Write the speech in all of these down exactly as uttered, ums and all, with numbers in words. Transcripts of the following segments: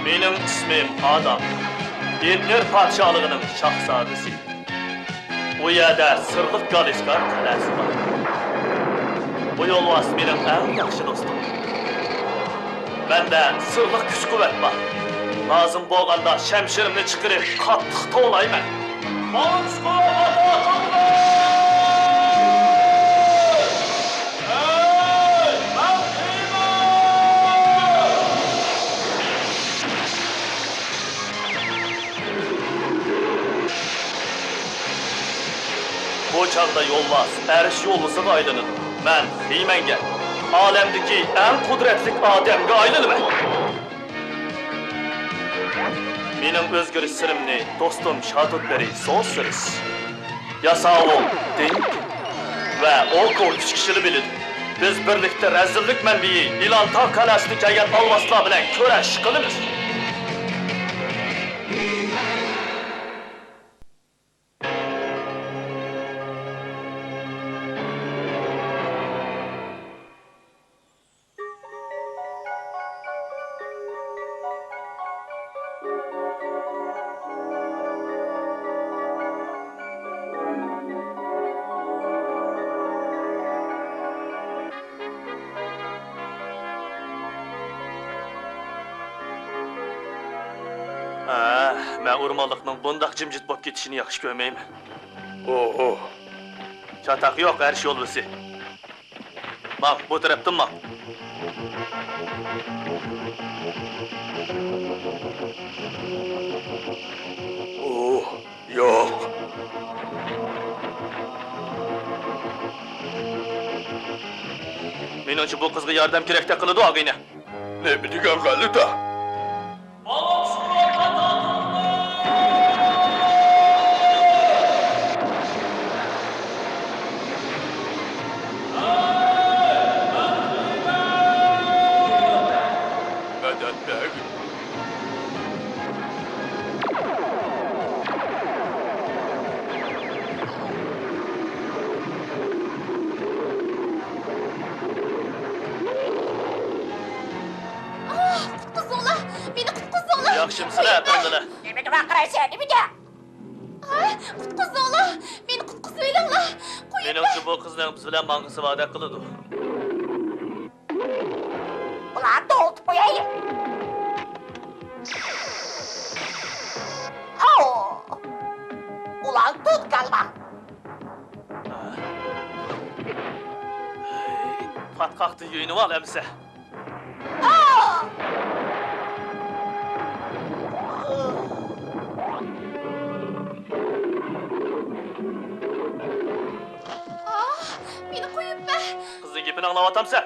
مېنىڭ ئىسمىم ئادام. ئېدنېر پادىشاھلىقىنىڭ شاھزادىسى. ئۇ يەردە سىرلىق گالىسكار قەلئەسى بار. بۇ يولۋاس مېنىڭ ئەڭ ياخشى دوستۇم. مەندە سىرلىق كۈچ-قۇۋۋەت بار. لازىم بولغاندا شەمشىرىمنى چىقىرىپ قاتتىق توۋلايمەن. ماڭا كۈچ-قۇۋۋەت ئاتا قىلغىن! بۇ چاغدا يولۋاس ئەرش يولۋىسىغا ئايلىنىدۇ. مەن خىمەنگە، ئالەمدىكى ئەڭ قۇدرەتلىك ئادەمگە ئايلىنىمەن. مېنىڭ ئۆزگىرىش سىرىمنى دوستۇم شاتۇتبېرى سوسرىس، ياساۋۇل دىنكىن ۋە ئوكو ئۈچ كىشىلا بىلىدۇ. بىز بىرلىكتە رەزىللىك مەنبىيى ئىلان تاغ قەلئەسىدىن كەلگەن ئالۋاستىلار بىلەن كۈرەش قىلىمىز. ھە، مەن ئورمانلىقنىڭ بۇنداق جىمجىت بولۇپ كېتىشىنى ياخشى كۆرمەيمەن. ئوھو. چاتاق يوق، ئەرش يولۋىسى. ماڭ، بۇ تەرەپتىن ماڭ. ئوھ، ياق. مېنىڭچە، بۇ قىزغا ياردەم كېرەكتەك قىلىدۇ، ئاغىنە. نېمە دېگەن غەلىتە؟ مەدەت بەگ. ئاھ، قۇتقۇزۇڭلار! مېنى قۇتقۇزۇڭلار! ياخشىمسىلەر، قويۇڭلار! ئەپەندىلەر؟ نېمىدە ۋارقىرايسەن، نېمىدە؟ ئاھ، قۇتقۇزۇڭلار! مېنى قۇتقۇزۇۋېلىڭلار! قويۇڭلار! مېنىڭچە، بۇ قىزنىڭ بىز بىلەن ماڭغۇسى باردەك قىلىدۇ. ئۇلارنى توختىتىپ قويايلى. ئاۋۇ! ئۇلارنى تۇتقانما. پاتقاقتىن يۇيۇنۇۋال ئەمىسە. ئاھ، مېنى قويۇپ بەر. قىزنىڭ گېپىنى ئاڭلاۋاتامسەن؟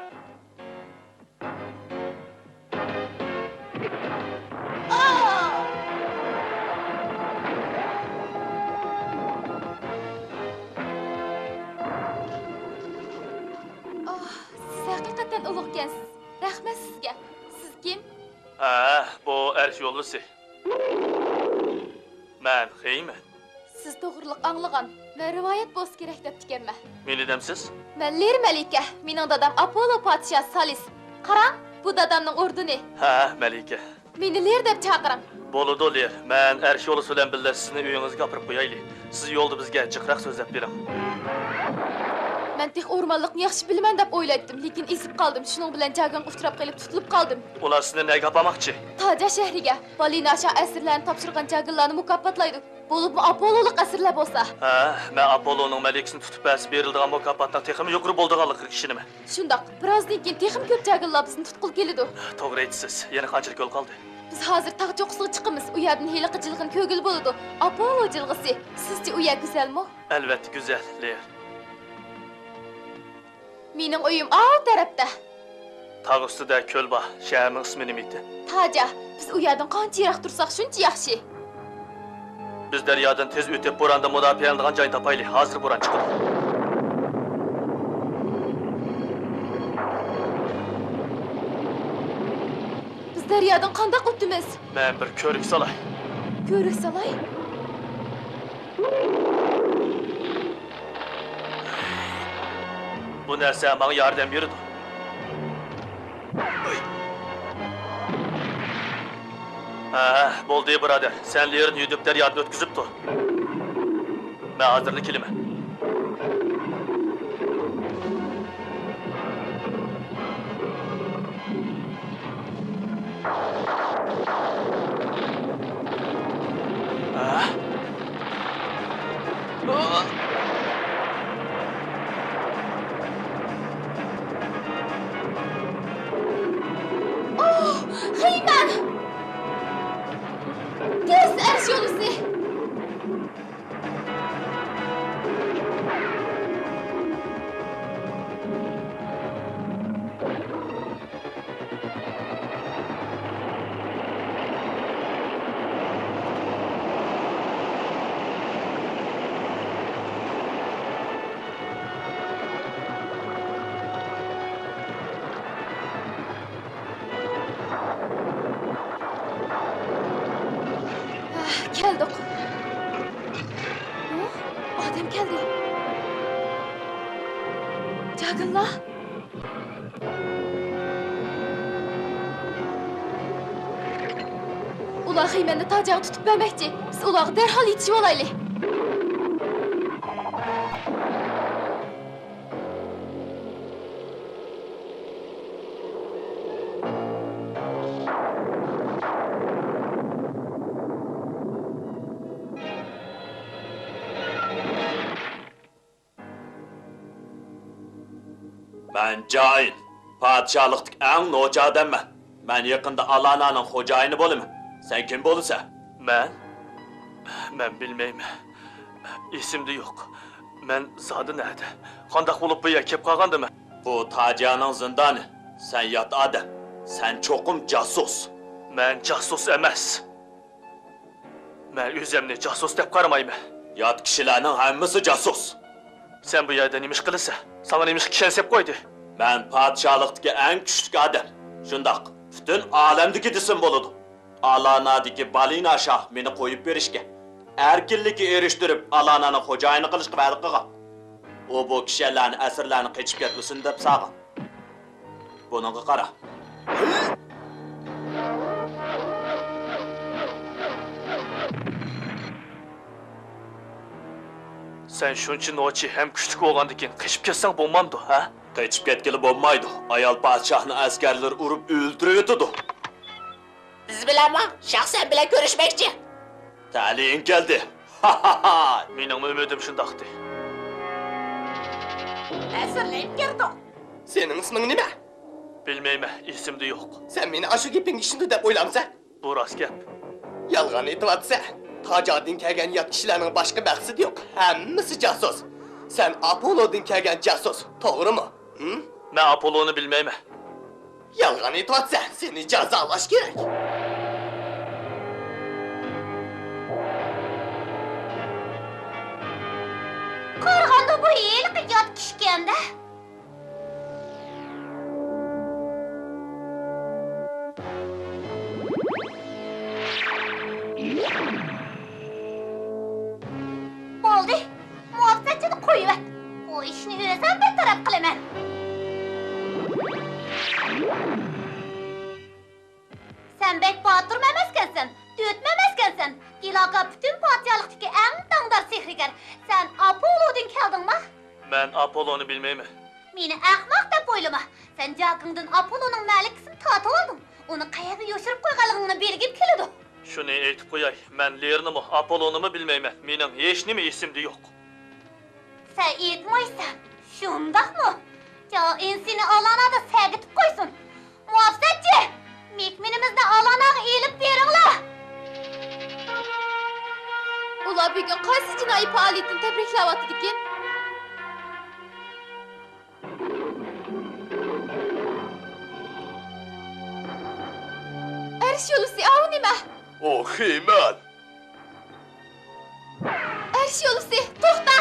ئاھ، سىز ھەقىقەتەن ئۇلۇغكەنسىز. رەھمەت سىزگە. سىز كىم؟ ھە، بۇ ئەرش يولۋىسى. مەن خېيمەن. سىز توغرىلىق ئاڭلىغان، مەن رىۋايەت بولسا كېرەك دەپتىكەنمەن. مېنى دەمسىز؟ مەن لىر مەلىكە، مېنىڭ دادام ئاپوللو پادىشاھ سالىس. قاراڭ، بۇ دادامنىڭ ئوردېنى. ھە، مەلىكە. مېنى لىر دەپ چاقىرىڭ. بولىدۇ، لىر. مەن ئەرش يولۋىسى بىلەن بىللە سىزنى ئۆيىڭىزگە ئاپىرىپ قويايلى. سىز يولدا بىزگە جىقراق سۆزلەپ بېرىڭ. مەن تېخى ئورمانلىقنى ياخشى بىلىمەن دەپ ئويلايتتىم، لېكىن ئېزىپ قالدىم. شۇنىڭ بىلەن جاگىڭغا ئۇچراپ قېلىپ تۇتۇلۇپ قالدىم. ئۇلار سىزنى نەگە ئاپارماقچى؟ تاجا شەھىرىگە. بالىنا شاھ ئەسىرلەرنى تاپشۇرغان جاگىرلارنى مۇكاپاتلايدۇ. بولۇپمۇ ئاپوللولۇق ئەسىرلەر بولسا. ھە، مەن ئاپوللونىڭ مەلىكىسىنى تۇتۇپ بەرسە بېرىلىدىغان مۇكاپاتنىڭ تېخىمۇ يۇقىرى بولىدىغانلىقىغا ئىشىنىمەن. شۇنداق. بىرازدىن كېيىن تېخىمۇ كۆپ جاگىرلار بىزنى تۇتقىلى كېلىدۇ. توغرا ئېيتىسىز. يەنە قانچىلىك يول قالدى؟ بىز ھازىر تاغ چوققىسىغا چىقىمىز. ئۇ يەردىن ھېلىقى جىلغىنى كۆرگىلى بولىدۇ. ئاپوللو جىلغىسى. سىزچە ئۇ يەر گۈزەلمۇ؟ ئەلۋەتتە گۈزەل، لېر. مېنىڭ ئۆيۈم ئاۋۇ تەرەپتە. تاغ ئۈستىدە كۆل بار. شەھەرنىڭ ئىسمى نېمە ئىدى؟ تاجا، بىز ئۇ يەردىن قانچە يىراق تۇرساق، شۇنچە ياخشى. بىز دەريادىن تېز ئۆتۈپ، بوراندىن مۇداپىئەلىنىدىغان جاينى تاپايلى. ھازىر بوران چىقىدۇ. بىز دەريادىن قانداق ئۆتىمىز؟ مەن بىر كۆۋرۈك سالاي. كۆۋرۈك سالاي؟ بۇ نەرسە ماڭا ياردەم بېرىدۇ. ھە، بولدى، بۇرادەر. سەن لېرىنى يۈدۈپ دەريادىن ئۆتكۈزۈپ تۇر. مەن ھازىرلا كېلىمەن. ھە؟ ئوھ، خېيمەن! تېز ئەرش يولۋىسى! ھە، كەلدۇق. ھە؟ ئادەم كەلدى. جاگىنلار. ئۇلار خېيمەننى تاجاغا تۇتۇپ بەرمەكچى. بىز ئۇلارغا دەرھال يېتىشىۋالايلى. مەن جاھىل، پادىشاھلىقتىكى ئەڭ نوچى ئادەممەن. مەن يېقىندا ئالانانىڭ خوجايىنى بولىمەن. سەن كىم بولىسەن؟ مەن؟ مەن بىلمەيمەن. ئېسىمدە يوق. مەن زادى نەدە؟ قانداق بولۇپ بۇ يەرگە كېلىپ قالغاندىمەن؟ بۇ تاجيانىڭ زىندانى. سەن يات ئادەم. سەن چوقۇم جاسۇس. مەن جاسۇس ئەمەس. مەن ئۆزۈمنى جاسۇس دەپ قارىمايمەن. يات كىشىلەرنىڭ ھەممىسى جاسۇس. سەن بۇ يەردە نېمە ئىش قىلىسەن؟ ساڭا نېمە ئىشقا كىشەن سېلىپ قويدى؟ مەن پادىشاھلىقتىكى ئەڭ كۈچلۈك ئادەم. شۇنداق، پۈتۈن ئالەمدىكى دېسەم بولىدۇ. ئالانادىكى بالىنا شاھ مېنى قويۇپ بېرىشكە، ئەركىنلىككە ئېرىشتۈرۈپ، ئالانانىڭ خوجايىنى قىلىشقا ۋەدە قىلغان. ئۇ بۇ كىشەنلەرنى، ئەسىرلەرنى قېچىپ كەتمىسۇن دەپ سالغان. بۇنىڭغا قارا. سەن شۇنچە نوچى ھەم كۈچلۈك بولغاندىكىن قېچىپ كەتسەڭ بولمامدۇ، ھە؟ قېچىپ كەتكىلى بولمايدۇ. ئايال پادىشاھنى ئەسكەرلىرى ئۇرۇپ ئۆلتۈرۈۋېتىدۇ. بىز بىلەنمۇ؟ شاھ سەن بىلەن كۆرۈشمەكچى. تەلىيىڭ كەلدى. مېنىڭمۇ ئۈمىدىم شۇنداقتى. ئەسىرلەپ كىردۇق. سېنىڭ ئىسمىڭ نېمە؟ بىلمەيمەن، ئېسىمدە يوق. سەن مېنى ئاشۇ گېپىڭگە ئىشىنىدۇ دەپ ئويلامسەن؟ بۇ راست گەپ. يالغان ئېيتىۋاتىسەن. تاجادىن كەلگەن يات كىشىلەرنىڭ باشقا مەقسىتى يوق. ھەممىسى جاسۇس. سەن ئاپولودىن كەلگەن جاسۇس، توغرىمۇ؟ ھىم؟ مەن ئاپولونى بىلمەيمەن. يالغان ئېيتىۋاتىسەن، سېنى جازالاش كېرەك. قارىغاندا بۇ ھېلىقى يات كىشىكەن-دە. بولدى، مۇھاپىزەتچىنى قويۇۋەت. بۇ ئىشنى ئۆزۈم بىر تەرەپ قىلىمەن. سەن بەك باتۇرمۇ ئەمەسكەنسەن، دۆتمۇ ئەمەسكەنسەن. گىلاكا پۈتۈن پادىشاھلىقتىكى ئەڭ داڭدار سېھىرگەر. سەن ئاپولودىن كەلدىڭما؟ مەن ئاپولونى بىلمەيمەن. مېنى ئەخمەق دەپ ئويلىما. سەن جاكىڭدىن ئاپولونىڭ مەلىكىسىنى تارتىۋالدىڭ. ئۇنى قەيەرگە يوشۇرۇپ قويغانلىقىڭنى بىلگۈم كېلىدۇ. شۇنى ئېيتىپ قوياي، مەن لېرنىمۇ، ئاپولونىمۇ بىلمەيمەن. مېنىڭ ھېچنېمە ئېسىمدە يوق. سەن ئېيتمايسەن، شۇنداقمۇ؟ جائىن سېنى ئالانادا سەگىتىپ قويسۇن. مۇھاپىزەتچى! مېھمىنىمىزنى ئالاناغا ئېلىپ بېرىڭلار! ئۇلار بۈگۈن قايسى جىنايى پائالىيىتىنى تەبرىكلەۋاتىدىكىن؟ ئەرش يولۋىسى، ئاۋۇ نېمە؟ ئۇ خېمەن. ئەرش يولۋىسى، توختا!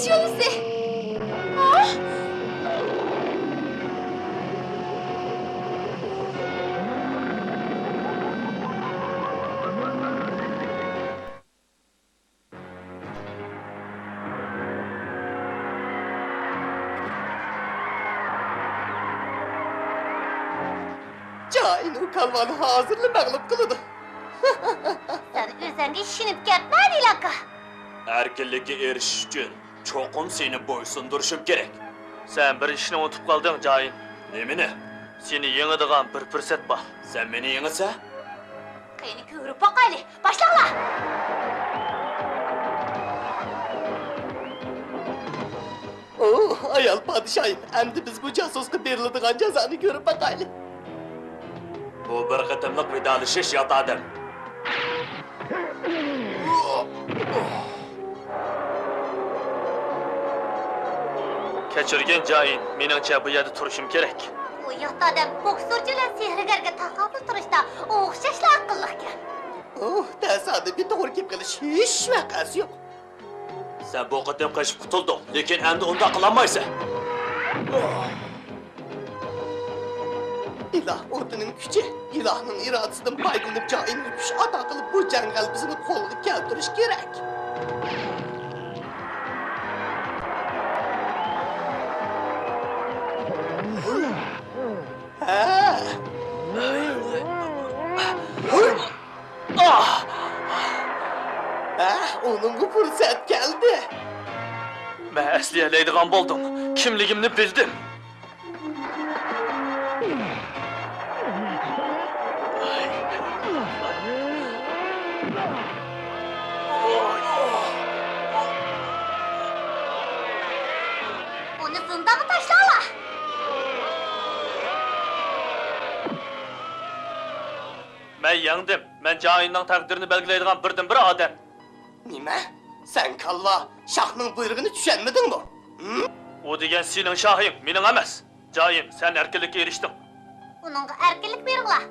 يولىسى. ئاھ! جايىن ئۇ كالۋانى ھازىرلا مەغلۇپ قىلىدۇ. سەن ئۆزۈڭگە ئىشىنىپ كەتمە، ئادىل ئاكا. ئەركىنلىككە ئېرىشىش ئۈچۈن چوقۇم سېنى بويسۇندۇرۇشۇم كېرەك. سەن بىر ئىشنى ئۇنتۇپ قالدىڭ، جايىن. نېمىنى؟ سېنى يېڭىدىغان بىر پۇرسەت بار. سەن مېنى يېڭىسەن؟ قېنى، كۆرۈپ باقايلى. باشلاڭلار! ئوھ، ئايال پادىشاھىم، ئەمدى بىز بۇ جاسۇسقا بېرىلىدىغان جازانى كۆرۈپ باقايلى. بۇ بىر قېتىملىق ۋىدالىشىش، يات ئادەم. كەچۈرگىن، جايىن، مېنىڭچە بۇ يەردە تۇرۇشۇم كېرەك. بۇ يات ئادەم بوكسورچى بىلەن سېھىرگەرگە تاقابىل تۇرۇشتا ئوخشاشلا ئەقىللىقكەن. ئوھ، تاسادىپىي توغرا كېلىپ قېلىش ھېچ ۋەقەسى يوق. سەن بۇ قېتىم قېچىپ قۇتۇلدۇڭ، لېكىن ئەمدى ئۇنداق قىلالمايسەن. ئىلاھ ئوتىنىڭ كۈچى، ئىلاھنىڭ ئىرادىسىدىن پايدىلىنىپ، جايىنغا كۈچ ئاتا قىلىپ، بۇ جەڭ غەلىبىسىنى قولغا كەلتۈرۈش كېرەك. ھە. ئاھ! ھە، ئۇنىڭغا پۇرسەت كەلدى. مەن ئەسلىيەلەيدىغان بولدۇم. كىملىكىمنى بىلدىم. ئۇنى زىندانغا تاشلاڭلار! مەن يەڭدىم. مەن جايىننىڭ تەقدىرىنى بەلگىلەيدىغان بىردىنبىر ئادەم. نېمە؟ سەن كالۋا، شاھنىڭ بۇيرۇقىنى چۈشەنمىدىڭمۇ؟ ھىم؟ ئۇ دېگەن سېنىڭ شاھىڭ، مېنىڭ ئەمەس. جايىن، سەن ئەركىنلىككە ئېرىشتىڭ. ئۇنىڭغا ئەركىنلىك بېرىڭلار.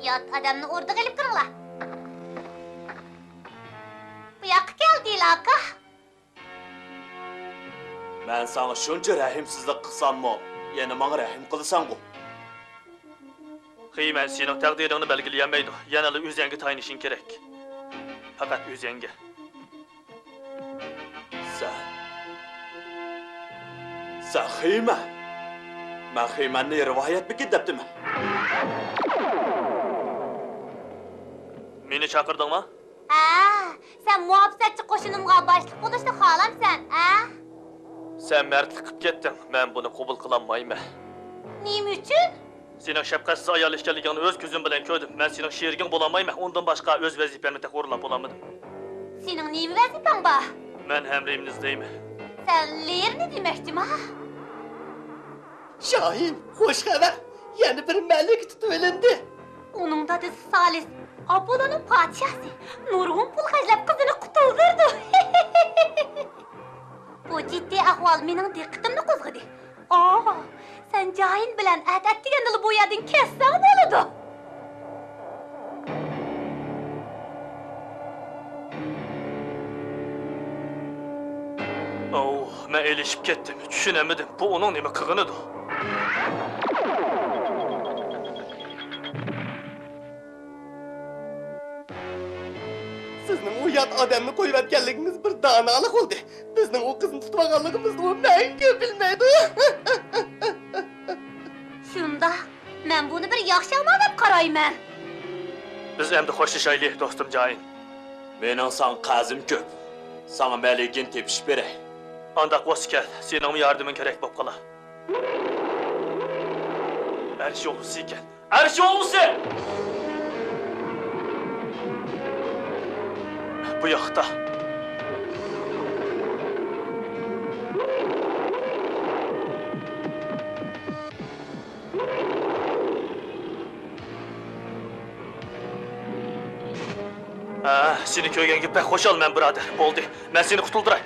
يات ئادەمنى ئوردىغا ئېلىپ كىرىڭلار. بۇ ياققا كەل، ئادىل ئاكا. مەن ساڭا شۇنچە رەھىمسىزلىك قىلساممۇ، يەنە ماڭا رەھىم قىلىسەنغۇ؟ خېيمەن سېنىڭ تەقدىرىڭنى بەلگىلىيەلمەيدۇ، يەنىلا ئۆزەڭگە تايىنىشىڭ كېرەك. پەقەت ئۆزەڭگە. سەن، سەن خېيمەن. مەن خېيمەننى رىۋايەتمىكىن دەپتىمەن. مېنى چاقىردىڭمۇ؟ ھە، سەن مۇھاپىزەتچى قوشۇنۇمغا باشلىق بولۇشنى خالامسەن، ھە؟ سەن مەردلىك قىپ كەتتىڭ، مەن بۇنى قوبۇل قىلالمايمەن. نېمە ئۈچۈن؟ سېنىڭ شەپقەتسىز ئايال ئىكەنلىكىڭنى ئۆز كۆزۈم بىلەن كۆردۈم. مەن سېنىڭ شېرىكىڭ بولالمايمەن، ئۇندىن باشقا ئۆز ۋەزىپەمنى تېخى ئورۇنلاپ بولالمىدىم. سېنىڭ نېمە ۋەزىپەڭ بار؟ مەن ھەمرىيىمنى ئىزدەيمەن. سەن لېرنى دېمەكچىما؟ شاھىم، خۇش خەۋەر! يەنە بىر مەلىكە تۇتۇۋېلىندى. ئۇنىڭ دادىسى سالىس، ئاپوللونىڭ پادىشاھى، نۇرغۇن پۇل خەجلەپ قىزىنى قۇتۇلدۇردى. بۇ جىددىي ئەھۋال مېنىڭ دىققىتىمنى قوزغىدى. ئاھ، سەن جايىن بىلەن ئەتە ئەتىگەندىلا بۇ يەردىن كەتسەڭ بولىدۇ. ئوۋ، مەن ئېلىشىپ كەتتىم. چۈشىنەلمىدىم، بۇ ئۇنىڭ نېمە قىلغىنىدۇ؟ سىزنىڭ ئۇ يات ئادەمنى قويۇۋەتكەنلىكىڭىز بىر دانالىق بولدى. بىزنىڭ ئۇ قىزنى تۇتۇۋالغانلىقىمىزنىمۇ مەڭگۈ بىلمەيدۇ. شۇنداق، مەن بۇنى بىر ياخشى ئامال دەپ قارايمەن. بىز ئەمدى خوشلىشايلى، دوستۇم جايىن. مېنىڭ ساڭا قەرزىم كۆپ. ساڭا مەلىكىنى تېپىشىپ بېرەي. ئانداق بولسا كەل، سېنىڭمۇ ياردىمىڭ كېرەك بولۇپ قالا. ئەرش ئوغلىسى ئىكەن. ئەرش ئوغلىسى! بۇ ياقتا. ھە، سېنى كۆرگەنگە بەك خۇشالمەن، بۇرادەر. بولدى، مەن سېنى قۇتۇلدۇراي.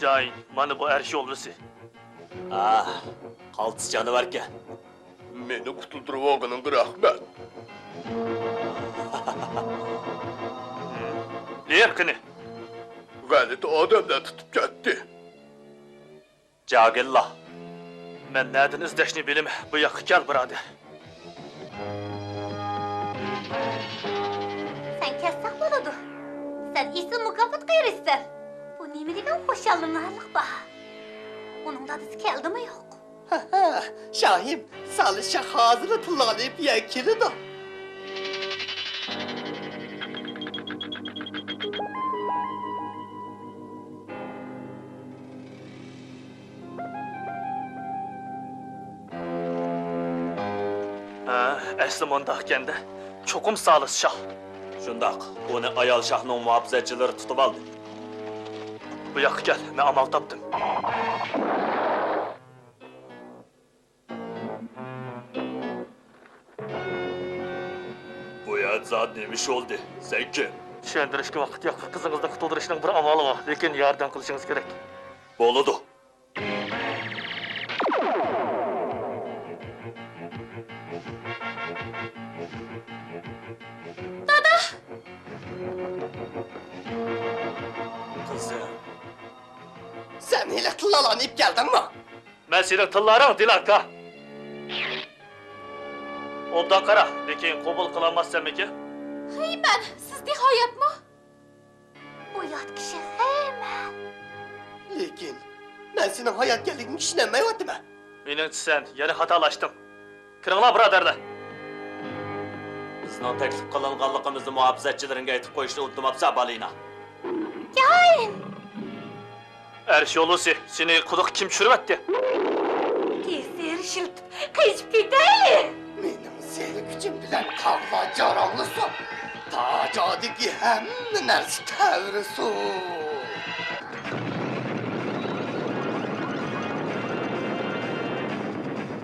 جايىن، مانا بۇ ئەرش يولۋىسى. ئاھ، قالتىس جانىۋاركەن. مېنى قۇتۇلدۇرۇۋالغىنىڭغا رەھمەت. بېرىڭ قېنى. غەلىتە ئادەملەر تۇتۇپ كەتتى. جاگىللا، مەن نەدىن ئىزدەشنى بىلىمەن، بۇ ياققا كەل، بۇرادەر. سەن كەتسەڭ بولىدۇ. سەن ئېسىل مۇكاپاتقا ئېرىشىسەن. بۇ نېمە دېگەن خۇشاللىنارلىق بار. ئۇنىڭ دادىسى كەلدىمۇ يوق؟ ھە، ھە، شاھىم، سالىھ شاھ ھازىرلا تىللانى ئېلىپ يەنە كېلىدۇ. ھە، ئەسلى مۇنداق ئىكەن-دە، چوقۇم سالىھ شاھ. شۇنداق، ئۇنى ئايال شاھنىڭ مۇھاپىزەتچىلىرى تۇتۇۋالدى. بۇ ياققا كەل، مەن ئامال تاپتىم. بۇ يەردە زادى نېمە ئىش بولدى؟ سەن كىم؟ چۈشەندۈرۈشكە ۋاقىت يوق. قىزىڭىزنى قۇتۇلدۇرۇشنىڭ بىر ئامالى بار، لېكىن ياردەم قىلىشىڭىز كېرەك. بولىدۇ. دادا! قىزىم. سەن ھېلىقى تىللالارنى ئېلىپ كەلدىڭمۇ؟ مەن سېنىڭ تىللارىڭ، دىلاكا. ئوبدان قارا، لېكىن قوبۇل قىلالماسسەنمىكىن؟ خېمەن، سىز تېخى ھاياتمۇ؟ ئۇ يات كىشى خېمەن. لېكىن مەن سېنىڭ ھاياتكەنلىكىڭگە ئىشىنەلمەيۋاتىمەن. مېنىڭچە سەن يەنە خاتالاشتىڭ. كىرىڭلار، بۇرادەرلەر. بىزنىڭ تەكلىپ قىلىنغانلىقىمىزنى مۇھاپىزەتچىلىرىڭگە ئېيتىپ قويۇشنى ئۇنتۇماپسەن، بالىنا. جايىن! ئەرش يولۋىسى، سېنى قۇدۇققا كىم چۈشۈرۈۋەتتى؟ تېسىر ئىشلىتىپ قېچىپ كېتەيلى! مېنىڭ سېنى كۈچۈم بىلەن تاغلار جاراڭلىسۇن، دەريادىكى ھەممە نەرسە تەۋرىسۇن.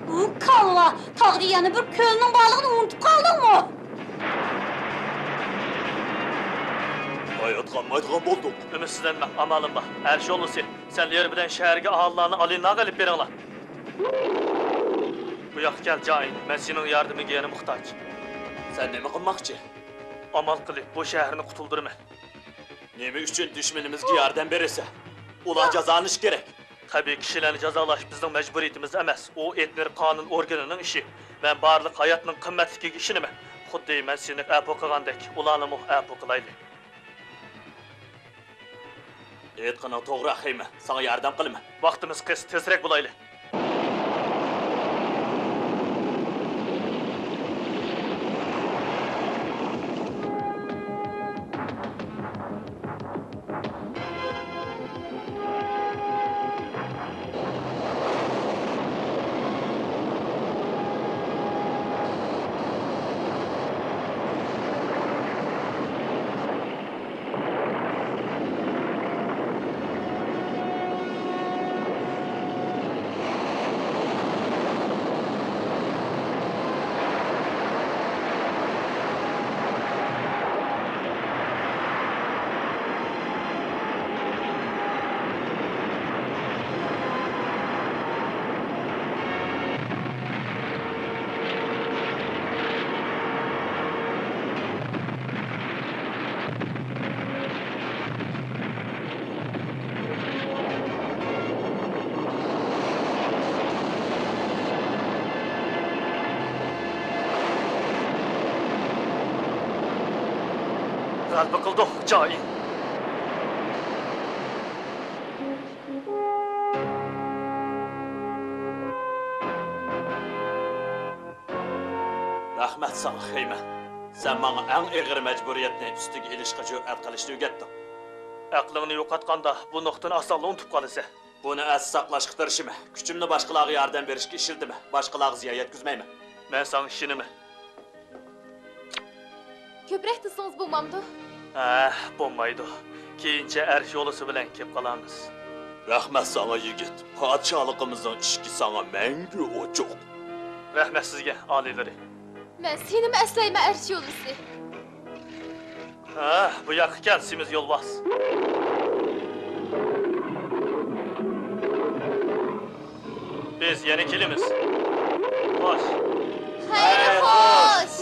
بۇ كاللا، تاغدا يەنە بىر كۆلنىڭ بارلىقىنى ئۇنتۇپ قالدىڭمۇ؟ ھايات قالمايدىغان بولدۇق. ئۈمىدسىزلەنمەڭ، ئامالىم بار. ئەرش يولۋىسى، سەن لېرى بىلەن شەھەرگە ئاھالىلەرنى ئالىناغا ئېلىپ بېرىڭلار. بۇ ياققا كەل، جايىن. مەن سېنىڭ ياردىمىڭگە يەنە موھتاج. سەن نېمە قىلماقچى؟ ئامال قىلىپ، بۇ شەھەرنى قۇتۇلدۇرىمەن. نېمە ئۈچۈن دۈشمىنىمىزگە ياردەم بېرىسەن؟ ئۇلار جازالىنىشى كېرەك. تەبىئىي، كىشىلەرنى جازالاش بىزنىڭ مەجبۇرىيىتىمىز ئەمەس. ئۇ ئېتنېر قانۇن ئورگىنىنىڭ ئىشى. مەن بارلىق ھاياتنىڭ قىممەتلىكىگە ئىشىنىمەن. خۇددى مەن سېنى ئەپۇ قىلغاندەك، ئۇلارنىمۇ ئەپۇ قىلايلى. ئېيتقىنىڭ توغرا، خېمەن. ساڭا ياردەم قىلىمەن. ۋاقتىمىز قىس، تېزرەك بولايلى. غەلىبە قىلدۇق، جايىن. رەھمەت ساڭا، خېمەن. سەن ماڭا ئەڭ ئېغىر مەجبۇرىيەتنى ئۈستىگە ئېلىشقا جۈرئەت قىلىشنى ئۆگەتتىڭ. ئەقلىڭنى يوقاتقاندا، بۇ نۇقتىنى ئاسانلا ئۇنتۇپ قالىسەن. بۇنى ئەستە ساقلاشقا تىرىشىمەن. كۈچۈمنى باشقىلارغا ياردەم بېرىشكە ئىشلىتىمەن. باشقىلارغا زىيان يەتكۈزمەيمەن. مەن ساڭا ئىشىنىمەن. كۆپرەك تۇرسىڭىز بولمامدۇ؟ ھە، بولمايدۇ. كېيىنچە ئەرش يولۋىسى بىلەن كېلىپ قالارمىز. رەھمەت ساڭا، يىگىت. پادىشاھلىقىمىزنىڭ ئىشىكى ساڭا مەڭگۈ ئوچۇق. رەھمەت سىزگە، ئالىيلىرى. مەن سېنىمۇ ئەسلەيمەن، ئەرش يولۋىسى. ھە، بۇ ياققا كەل، سېمىز يولۋاس. بىز يەنە كېلىمىز. خوش. خەير خوش.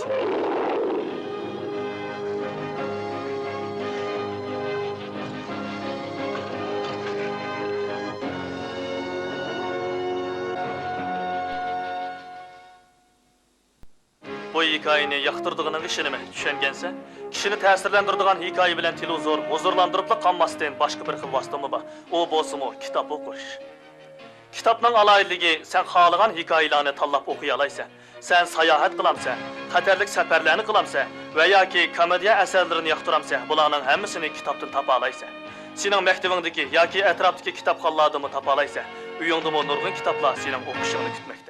بۇ ھېكايىنى ياقتۇرىدىغىنىڭغا ئىشىنىمەن، چۈشەنگەنسەن؟ كىشىنى تەسىرلەندۈرىدىغان ھېكايە بىلەن تېلېۋىزور ھۇزۇرلاندۇرۇپلا قالماستىن، باشقا بىر خىل ۋاسىتىمۇ بار. ئۇ بولسىمۇ كىتاب ئوقۇش. كىتابنىڭ ئالاھىدىلىكى، سەن خالىغان ھېكايىلەرنى تاللاپ ئوقۇيالايسەن. سەن ساياھەت قىلامسەن، خەتەرلىك سەپەرلەرنى قىلامسەن ۋە ياكى كومېدىيە ئەسەرلىرىنى ياقتۇرامسەن، بۇلارنىڭ ھەممىسىنى كىتابتىن تاپالايسەن. سېنىڭ مەكتىۋىڭدىكى ياكى ئەتراپتىكى كىتابخانىلاردىمۇ تاپالايسەن. ئۆيۈڭدىمۇ نۇرغۇن كىتابلار سېنىڭ ئوقۇشۇڭنى كۈتمەكتە.